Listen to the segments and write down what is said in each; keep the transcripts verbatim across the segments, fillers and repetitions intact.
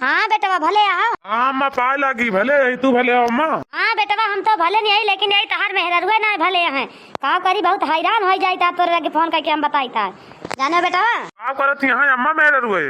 हाँ बेटवा, भले आवा। हाँ अम्मा, पाए लागी, भले अही, तू भले आवा अम्मा। हाँ बेटवा, हम तो भले नहीं आई, लेकिन यही तहार मेहररुए ना भले हैं। का करी, बहुत हैरान होइ जाई ता तोरे लगे फोन कइके हम बताई ता। जानो बेटवा। का करत यहाँ अम्मा मेहररुए?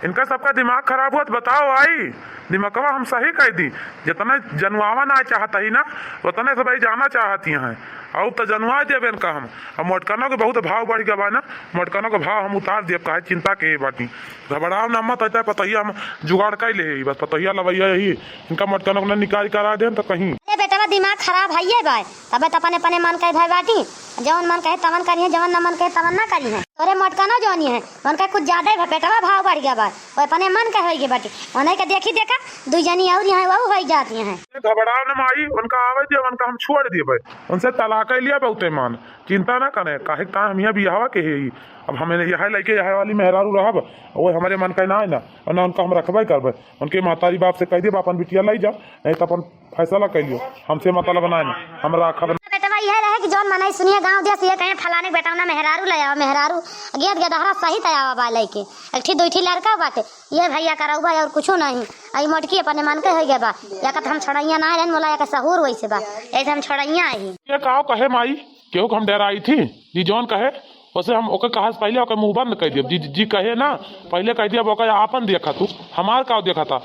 इनका सबका दिमाग खराब हुआ तो बताओ आई, दिमागवा हम सही कइ दी। जितना जनुआवा ना चाहत ही ना, उतने सब आई जाना चाहत ही हैं। और तो जनुआ देबे इनका हम। अब मोटकनों के बहुत भाव बढ़ गया बा ना, मोटकनों के भाव हम उतार दिए, काहे चिंता के बाटी। घबराओ ना मत, अइता पतोहिया हम जुगाड़ कइ ले ही, बस पतोहिया लवैया यही, इनका मोटकनों को ना निकाल करा दे तो कहीं। अरे बेटवा, दिमाग खराब है ये बाय, तबे तो अपने अपने मन कहे भाई बाटी, जवन मन कहे तवन करिए, जवन न मन कहे तवन ना करिए। तोरे मोटकनो जोनी है, उनका कुछ ज्यादा ही बेटवा भाव बढ़ गया बा, वो अपने मन कहे होई गए बाटी, उन्हें के देखी देखा दुई जनी और यहाँ वहू होई जाती हैं। घबराओ न माई, उनका आवे दिया, उनका हम छोड़ दिए भाई, उनसे तलाक लिया बहुते मान, चिंता ना करे, काहे का हम यहाँ बियाहवा के है ही। अब हमें यह लइके यह वाली मेहरारू रहब, वो हमारे मन का ना है ना, और ना उनका हम रखबे करबे। उनके मातारी बाप से कह दिए, "अपन बिटिया लाई जा, नहीं तो अपन फैसला कर लियो, हमसे मतलब ना है, हम राखब ना।" बेटवा यह रहे कि जौन मनई सुनिए गाँव देश, ये कहे फलाने के बेटवा ना मेहरारू ले आवा, मेहरारू गेद गेदहरा सहित आवा बा लइके, एक ठी दुई ठी लड़का बाटे, ये भैया करौबा और कुछो नहीं। आई मोटकी अपने मन के हो गया बा, या कहत हम छोड़ैया ना रहन, मोला या के सहूर वैसे बा, ऐसे हम छोड़ैया ही। ये काव कहे माई, केहू के हम डराई थी, जी जौन कहे, वैसे हम ओके कहा से पहले ओके मुंह बंद कर दियब। जी, जी कहे ना, पहले कह दियब ओके आपन देखा तू, हमार काव देखा था।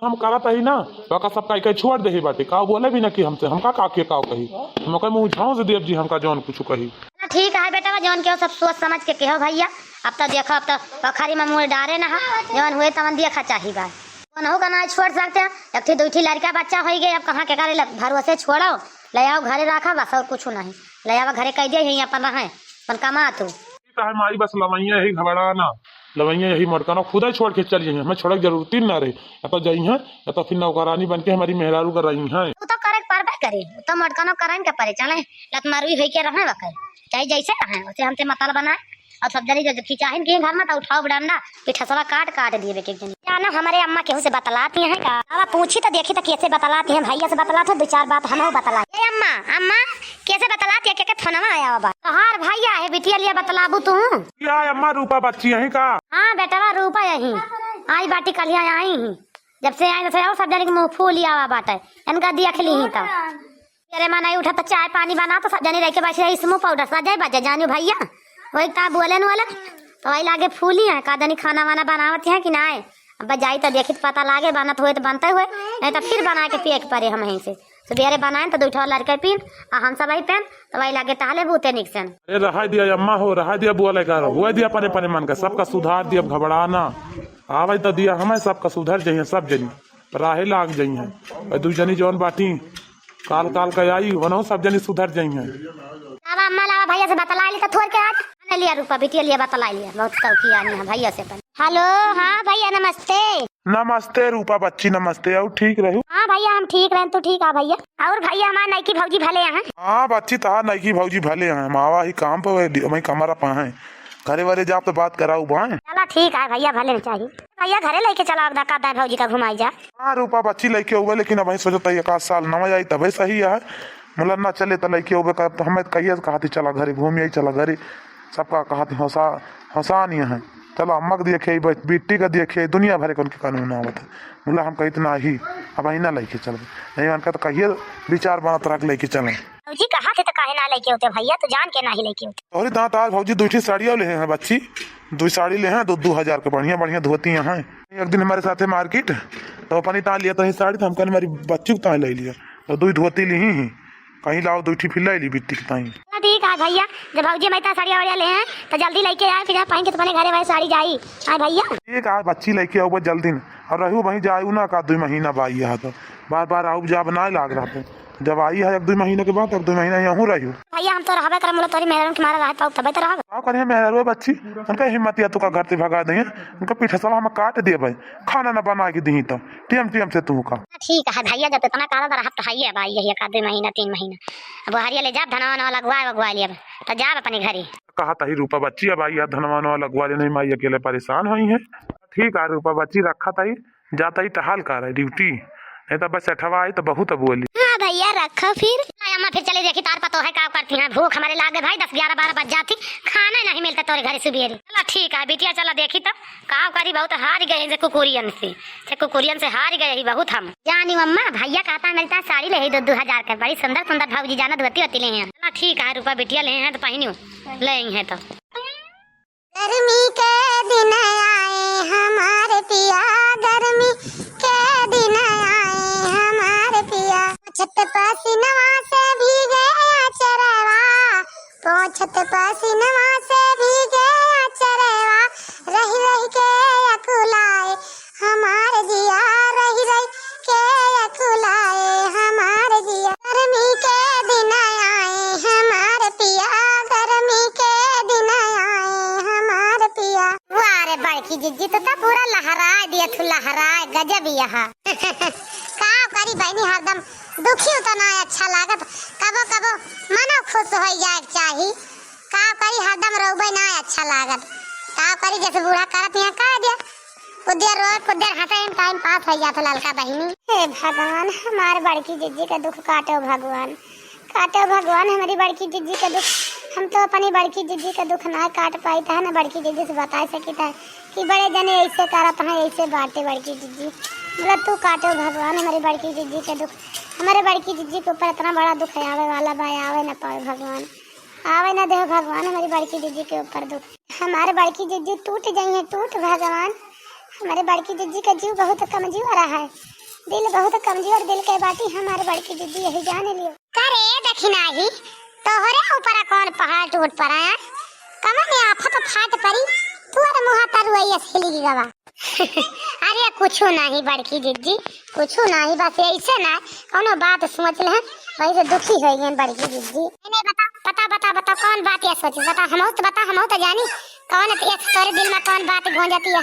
हम करत ही ना, ओका सब कह के छोड़ देही बाटे, काव बोले भी ना कि हमसे, हमका का के काव कही, हम ओके मुंह झांस दियब जी, हमका जौन कुछ कही। ना ठीक है बेटवा, जौन केहू सब सोच समझ के केहो भैया, अब तो देखो, अब तो पोखरी में मुंह डारे ना हो, जौन हुए तवन देखा चाही बा। कोनहू का ना छोड़ सकते हैं, एक ठी दुई ठी लड़का बच्चा होई गए, अब कहाँ के करे लग-, भरोसे छोड़ो, ले आओ घरे रखा बस, और कुछ नहीं, ले आओ घरे कह दिया, यहीं अपन रहे, अपन कमा तू। ठीक है माई, बस लवैया यही घबरा ना, लवैया यही मोटकनो खुदा छोड़ के चल जाइए, हमें छोड़े के जरूरत ही ना रही, या तो जाई हैं, या तो फिर नौकरानी बन के हमारी मेहरारू कर रही हैं। तू तो करे के परबे करे, तू तो मोटकनो करे के परे, चले लत मारुई होई के रहे वकर, चाहे जैसे रहे, उसे हमसे मतलब बनाए। और सब जनी जो खिंचाहिन के घर में तो उठाओ डंडा, पिठसवा काट काट दिए एक एक जनी। जानो हमारे अम्मा केहू से बतलाती हैं का? अब पूछी तो देखी तो कैसे बतलाती हैं, भैया से बतलात हो, दो चार बात हम बतला। ए अम्मा, अम्मा, कैसे बतलाती है, के, के फोनवा आया बा? तोहार भैया है बिटिया लिए बतलाबू तू? क्या अम्मा रूपा बच्ची यहीं का? हाँ बेटवा रूपा यहीं। आई बाटी कलिया आई ही। जब से आई तो और सब जनी के मुंह फूल आवा बाटे। इनका देख ली ही तो। अरे मन नहीं उठा तो चाय पानी बना तो सब जनी रह के बैठ रही, स्मू पाउडर सजाए बजे जानियो भैया। वही ता बोले न वाले तो वही लागे फूली है, का जानी खाना वाना बनावत है कि ना है। अब जाई तो देखी तो पता लागे, बनत हुए तो बनते हुए, नहीं तो फिर बना के पिए के परे हम यहीं से। सुबेरे बनाए तो दो ठो लड़के पीन, आ हम सब ही पेन, तो वही लागे टहले बूते निकसन। अरे रहा दिया अम्मा हो, रहा दिया बुआ लेकर, हुआ दिया अपने अपने मन का, सबका सुधार दिया, अब घबरा ना। आवे तो दिया हमें, सबका सुधर जाइए सब जनी। राहे लाग जइहैं। और दू जनी जौन बाटी, काल काल के आई, वनहु सब जनी सुधर जइहैं। लावा अम्मा, लावा भैया से बतला ली तो थोर के आज। ने लिया रूपा, बिटिया लिया बतला लिया, बहुत तौकी आनी है भैया से अपन। हेलो, हाँ भैया नमस्ते। नमस्ते रूपा बच्ची, नमस्ते। और ठीक रहू? हाँ भैया हम ठीक रहेन, तू ठीक आ भैया? और भैया हमार नईकी भौजी भले हैं? हाँ बच्ची, तहार नईकी भौजी भले हैं, हम आवा ही काम पे, वही कमरा पे हैं, घरे वरे जाब तो बात कराऊ बाएं। चला ठीक है भैया, भले में चाहिए। भैया घरे लइके चला, अब का दाई भौजी का घुमाई जा। हाँ रूपा बच्ची लइके हुए, लेकिन अब सोचत है एक आध साल नवा आई तबे सही है। मुला ना चले त लइके हुए का, तो हमें कहिए कहा थी चला घरे घूम आई, चला घरे। सबका कहा थी हौसा, हौसा नहीं है। चलो अम्मा के देखे, बच-, बिट्टी का देखे, दुनिया भर के उनके कानून आवत है। मुला हम कहित ना ही, अब ही ना लइके चलबे। नहीं उनका तो कहिए विचार बनत रख लइके चले। भौजी कहा थे तो काहे ना लेके होते भैया, तो जान के ना ही लेके होते। तोहरी दांत आज भौजी दुई ठी साड़िया ले हैं बच्ची, दुई साड़ी ले हैं, दो, दो हजार के बढ़िया बढ़िया धोती हैं। एक दिन हमारे साथे मार्केट, तो अपनी तां लिया तही साड़ी, तो हम कहने हमारी बच्ची को तां ले लिया, तो दुई धोती ली ही, कहीं लाओ दुई ठी फिर ले ली बिट्टी की ताई। चला ठीक है भैया, जब भौजी मैं इतना साड़िया वाड़िया ले हैं, तो जल्दी लेके आए, फिर पहन के तुम्हारे घरे वाले साड़ी जाई। आए भैया। ठीक है, बच्ची लेके आओ जल्दी, और रहू वहीं जाए ना का, दुई महीना बाई है तो बार बार आऊ जाब ना लाग रहा था। जब आई है एक दो महीने के बाद, एक दो महीना यहूँ रही हो। भैया, हम तो रहबे करब, मुला तोरी मेहरारू के मारे रहे पाउब, तबे तो रहब। का करिए मेहरारू बच्ची, उनका हिम्मत या तो का घर से भगा देंगे, उनका पीठा सब हम काट दिए भाई, खाना ना बना के दी तो टीएम टीएम से तू का। ठीक है भैया, जब इतना कहा तो रहब तो है भाई, यही एक आध महीना, तीन महीना। अब हरिया ले जाब, धनवा नवा लगवा, लगवा लिया, तो जाब अपने घरे। कहा तही रूपा बच्ची, अब आई है धनवा नवा लगवा ले, नहीं माई अकेले परेशान हुई है। ठीक है रूपा बच्ची, रखा तही, जाता ही टहल कर है ड्यूटी, नहीं तो बस सेठवा आई तो बहुत बोली। हाँ भैया, रखो फिर। अम्मा फिर चले देखी तोहार पतोहै का करती हैं, भूख हमरे लागे भाई, दस ग्यारह बारह बज जाती, खाना नहीं मिलता तोरे घरे सुबेरे। चला ठीक है बिटिया, चला देखी तब का करी, बहुत हार गए हैं कुकुरियन से, से कुकुरियन से हार गए ही बहुत हम। जानी अम्मा, भैया कहता मिलता साड़ी ले ही दो दो हजार के, बड़ी सुंदर सुंदर भौजी जाना धोती होती ले हैं। चला ठीक है रूपा बिटिया ले हैं तो पहनियो, ले आई हैं तो। गर्मी के दिन आए हमार पिया, गर्मी के दिन आए हमार पिया। छत पसीनवा से भीगे अचरवा, पोंछत पसीनवा से भीगे अचरवा। रहि रहि के अकुलाए हमार जिया, रहि रहि के अकुलाए हमार जिया। गर्मी के दिन आए हमार पिया, गर्मी के दिन आए हमार पिया। वाह रे बड़की जिज्जी, तू तो पूरा लहराए दिया, तू लहराए, गजब यह। का करी बहनी, हरदम दुखी हो तो ना अच्छा लागत, कबो कबो मनो खुश हो जाए के चाही। का करी, हरदम रोबे ना अच्छा लागत। का करी, जैसे बूढ़ा करत यहाँ कह दिया, कुछ देर रोए, कुछ देर हंसे, टाइम पास हो जात ललका बहिनी। हे भगवान, हमार बड़की जिज्जी का दुख काटो भगवान, काटो भगवान हमारी बड़की जिज्जी का दुख। हम तो अपनी बड़की जिज्जी का दुख ना काट पाई था, ना बड़की जिज्जी से बता सकी था कि बड़े जने ऐसे करत हैं, ऐसे बाटे बड़की जिज्जी। बोला तू काटो भगवान हमारी बड़की जिज्जी का दुख, हमारे बड़की जिज्जी के ऊपर इतना बड़ा दुख आवे वाला बा, आवे ना पावे भगवान, आवे ना दे भगवान हमारी बड़की जिज्जी के ऊपर दुख। हमारे बड़की जिज्जी टूट जाई है, टूट भगवान। हमारे बड़की जिज्जी का जीव बहुत कमजोर है, दिल बहुत कमजोर दिल के बाटी हमारे बड़की जिज्जी, यही जान लियो। करे दखिनाही, तोहरे ऊपर कौन पहाड़ टूट पड़ा है? कमन आफत फाट पड़ी, तोहरे मुँह तरुआई हिली गवा। अरे कुछू नाही बड़की जिज्जी, कुछू नाही, बस ऐसे ना कौनो बात सोच ले, वही से दुखी हो गए बड़की जिज्जी। नहीं, नहीं, बता, बता, बता, बता, कौन बात ये सोची? बता, हम तो बता, हम तो जानी कौन ये तोरे दिल में कौन बात गूंजती है।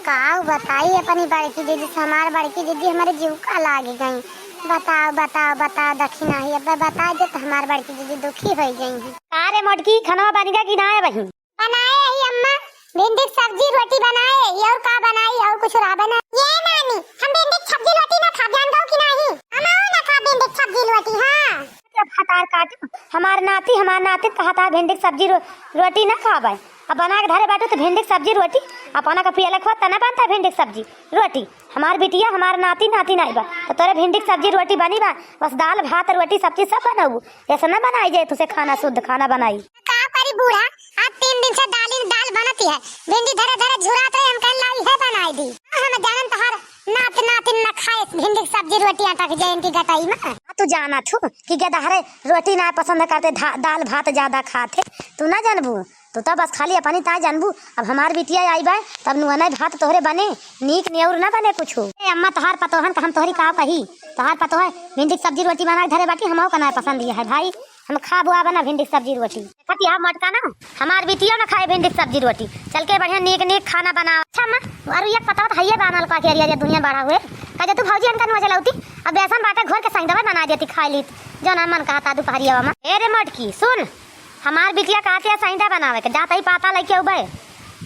काऊ बताई अपनी बड़की जिज्जी से, हमार बड़की जिज्जी हमारे जीव का लाग गई। बताओ, बताओ, बताओ दखिनाही, अब बता दे तो हमार बड़की जिज्जी दुखी हो गई है। अरे मोटकी, खाना बन गया कि ना है बहिन? बनाए ही अम्मा, भिंडी की सब्जी रोटी बनाए ही, और का बनाई, और कुछ रहा बना? ये नानी, हम भिंडी की सब्जी रोटी ना खा, जान दो कि नहीं? हम ना खा भिंडी की सब्जी रोटी, हाँ। क्या भातार काट, हमार नाती, हमार नाती कहता है भिंडी की सब्जी रो-, रोटी ना खाबे। अब बना के धरे बाटू तो भिंडी की सब्जी रोटी, अपना का पियला खोद तना बनता है भिंडी की सब्जी रोटी। हमार बिटिया, हमार नाती, नाती नहीं बा, तो तोरे भिंडी की सब्जी रोटी बनी बा, बस दाल भात रोटी सब्जी सब बनाऊ, ऐसा ना बनाई जाए तुसे खाना, शुद्ध खाना बनाई। का करी बूढ़ा, आज तीन दिन से दाल ही दाल बनती है, भिंडी धरे धरे झुरात रहे, हम कहन लाई है बनाई दी। हम जानन तहार नात नातिन न खाए भिंडी की सब्जी रोटी आटा की जयंती गटाई में। तू जाना थू कि गदहरे रोटी ना पसंद करते, धा-, दाल भात ज्यादा खाते, तू ना जानबू, तू तो बस खाली अपनी ताय जानबू। अब हमार बिटिया आई बाय, तब नुआ नहीं भात तोहरे बने, नीक नेउर ना बने कुछ। ए अम्मा, तोहार पतोहन का हम तोहरी का कही, तोहार पतोह भिंडी की सब्जी रोटी बना के धरे बाटी, हमहू का ना पसंद ये है भाई। हम खाबो आबे ना भिंडी के सब्जी रोटी। देखत यहाँ मोटका ना, हमार बिटिया ना खाए भिंडी के सब्जी रोटी। चल के बढ़िया नीक नीक खाना बनाओ। अच्छा अम्मा, अरु एक पतवा तो हइये बा नलका के अरिया, अरिया दुनिया बड़ा हुए। का जे तू भौजी इनका नुआ जलौती, अब बेसन बाटे घोर के सही दवा बना देती, खाई लीत। जो ना मन कहता दुपहरिया में। ए रे मोटकी, सुन, हमार बिटिया कहती है सही दवा बनावे के, जाता ही पाता लेके अउबे।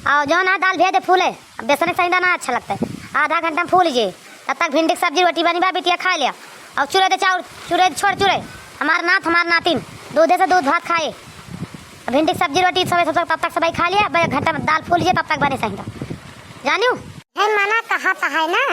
और जो ना दाल भेज दे फूले, अब बेसन के सही दवा ना अच्छा लगता है। आधा घंटा में फूल जे, तब तक भिंडी के सब्जी रोटी बनी बा, बिटिया खा लिया। और चुरे दे चाउर, चुरे दे, छोड़ चुरे। हमार नात, हमार नातिन दूधे से दूध भात खाए। अब भिंडी के सब्जी रोटी सबे, सब, तब तक सबई खा लिया, अब एक घंटा में दाल फूल जे, तब तक बने सहिंदा। जानियो? है मना कहत है ना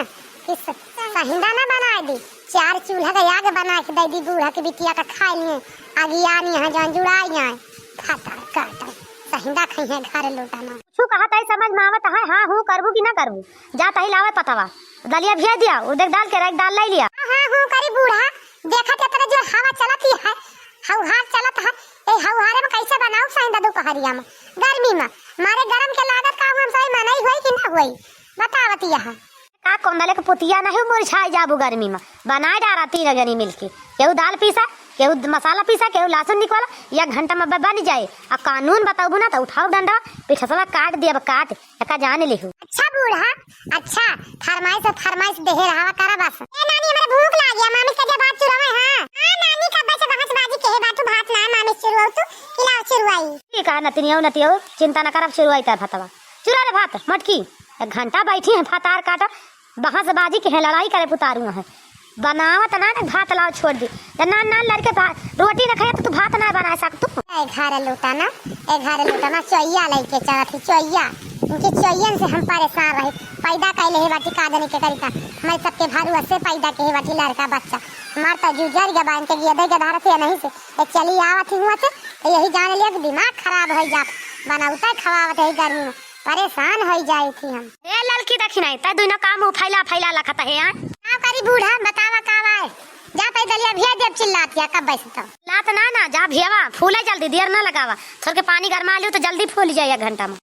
कि स-, सहिंदा ना बनाए दी, चार चूल्हा का आग बना के दे दी बूढ़ा के बिटिया का खाए लिए। अगियान यहाँ जौन जुड़ाई आए, खाता काटन, सहिंदा खइहे घर लोटाना। कुछ कहत है समझ में आवत है, हाँ हूँ करबू कि ना करबू? जा तही लावे पतवा, दलिया भेज दिया, उर्दे के दाल के रख, दाल ले लिया। हाँ, हाँ, हूँ करी बूढ़ा, देखत एतरे जो हवा चलत ही है, हौहार चलत है, ए हौहारे में कैसे बनाऊ सहिंदा दोपहरिया में, गर्मी में, मारे गरम के लागत का हम सही मनई होई कि ना होई, बतावत यहाँ। का कौन दले के पुतिया नहीं मुरझाई जाबू गर्मी में, बनाए डारा तीन जनी मिलके, केहू दाल पीसा, केहू मसाला पीसा, केहू लहसुन निकवाला, एक घंटा में ब-, बन जाए। आ कानून बताबू ना तो उठाओ डंडा, पिठसवा काट दिया, काट एका जान लेहू। अच्छा बूढ़ा, अच्छा, फरमाइश, फरमाइश देहे रहावा करा बस। ए नानी, हमरे भूख लाग गया, मामी से के भात चुरावे, हाँ। हाँ नानी, कब से बहस बाजी केहे बाटू, भात ना मामी से चुरवाऊ तू, खिलाओ चुरवाई। ठीक है नतिनियो, नतियो, चिंता न करब, चुरवाई तर भातवा। चुरा ले भात, मोटकी, एक घंटा बैठी है भातार काटा, बहस बाजी केहे, लड़ाई करे पुतारू है। बनावत ना, ना भात लाव छोड़ दी। जब नान नान लड़के भा-, रोटी न खाए तो तू भात ना बना सकतू। ए घरे लूटा ना, ए घरे लूटा ना, चोइया लइके चलत ही, चोइया। इनके चोइयन से हम परेशान रही। पैदा कैले हे बाटी का जाने के करी का। हमारे सबके भरुआ से पैदा के हे बाटी लड़का बच्चा। हमार तो जू जर गबा इनके गेदे के धारा से नहीं से। ए चली आवत ही हुआ से, तो यही जान लिया कि दिमाग खराब हो जात। बनौता खवावत है गर्मी में। परेशान हो जाई थी हम। ए ललकी देखी नहीं, तै दुनो काम मुँह फैला फैला लखत है, हाँ? का करी बूढ़ा, बतावा का बाय? जा तै दलिया भिया देब चिल्लात या कब बैसे तो। लात ना ना, जा भियावा, फूले जल्दी, देर ना लगावा। थोड़ के पानी गरमा लियो तो जल्दी फूल जाए एक घंटा में।